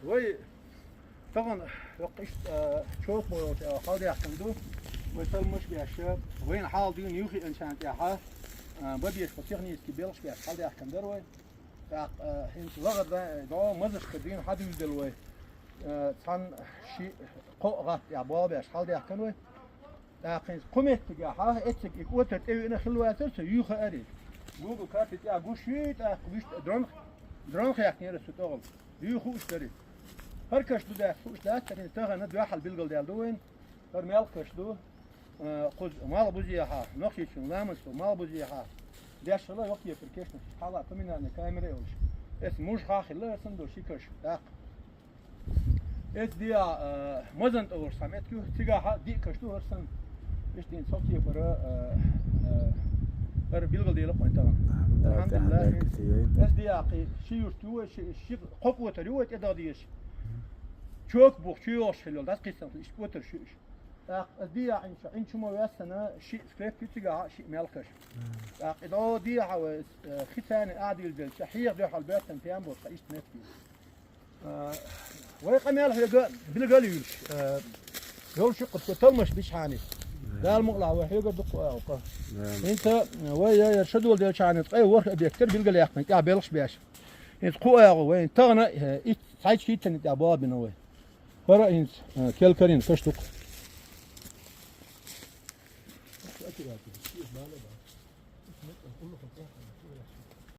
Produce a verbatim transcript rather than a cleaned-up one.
Вай тахана йоккха иштта, а, чокхо йолча, а, хьалдаьхкина ду. Вай талмаш беш, вайна хьал дийна юхиъанчарна тӀехьа, а, бабеш по технически белхаш беш хьалдаьхкина дар вай. ТӀаккха, а, хӀинца лагӀа да-, догӀа мазашка дийна хьадуьйладелла вай. А, цхьан ши кхоъ гӀатта тӀехьа болх беш хьалдаьхкина вай. ТӀаккха хӀинца кхо меттигехьа, эцциг и кӀотар тӀевиъна хилла вацар со, юха ари. Google карти тӀехьа гуш юй, тӀаккха вуьшта дрон, дрон хехкнера со тӀогӀал. Юй хууш дари. ХӀара каш ду дац хууш дац, хӀинца тахана дуьхьал билгалдаьлла ду вайна. ХӀара мел каш ду, а, кхуза Малхбузехьа, Нохчийчун ламаз цу Малхбузехьа. Деш хила йоккхепара кешнаш, хьала поминальная камера йолуш. Эс мужа хьахилла сан ду ши каш, тӀаккха. Эс диа, а, мазан тӀовш схьа меттиг ю, цигахьа диъ каш ду хӀара сан. Иштта цхьа кепара, а, а, хӀара билгалдела кхойн тахана. Алхьамдулиллахь. Эс диа кхи ши юрт ю вай, ши, ши кхо кӀотар ю вай тӀедагӀа дезаш. Чок бух чу йогӀуш хилла, дас кхиссам, иштта кӀотар шу иш. ТӀаккха ас диа Ӏинчу, Ӏинчу ма вессана, ши склеп ю цигахьа, ши мел каш. ТӀаккха и догӀа диахьа вай, а, хи царна а дилделча, хьеха дуьхьал боьттан тем бу, цхьа иштта меттиг ю. А, вай къамел хьоьга билгал а юьлуш, а, йолчу кху талмаш бичхьани. Дала мукъалахь вай хьоьгара дукха агӀо кха. ХӀинца, а, вай я, я шадолу делчхьани ткъе ворхӀ объектера билгал яьккхина, тӀехь белхаш беш. ХӀинца кху агӀо вай тахана, а, итт, цхьайчу хӀиттанна тӀехь болх бина вай. ХӀара а хӀинца, а, кел карина каш ду-кх. Итт метр, уллохь.